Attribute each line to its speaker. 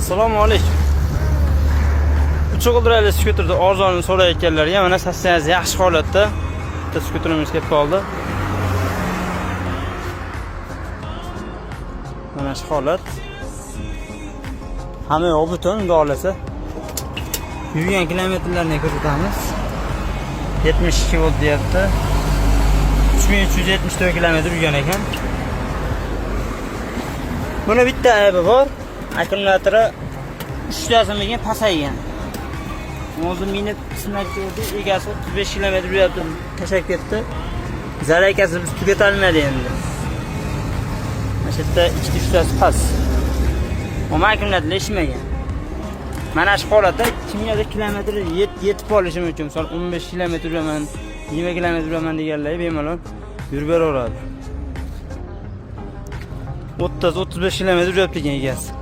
Speaker 1: Assalomu alaykum. Uch g'ildirakli skuterni arzonini so'rayotganlarga mana состояние si yaxshi holatda bitta skuterimiz kelib qoldi. Mana shu holat. Hamma yo'q butun, xudo xohlasa. Yurgan kilometrlarni ko'rsatamiz. 72 bo'ldi deyapti. 3374 kilometr yurgan ekan. Buni bitta aybi bor. Akkumulyatori uchtasimagan, pasaygan. Hozir minib sinab ko'rdik, egasi 35 kilometr yuryapti, tashlab ketdi. Зарядка si biz tugatolmadi endi. Mana shu yerda ikkita uchtasi past. Umuman akkumulyatorlar ishmagan. Mana shu holatda kimgadir kilometr yetib olishi mumkin. Misol 15 kilometr yuraman, 20 kilometr yuraman deganlar bemalol yurib beraveradi. 30-35 kilometr yuryapti ekan egasi.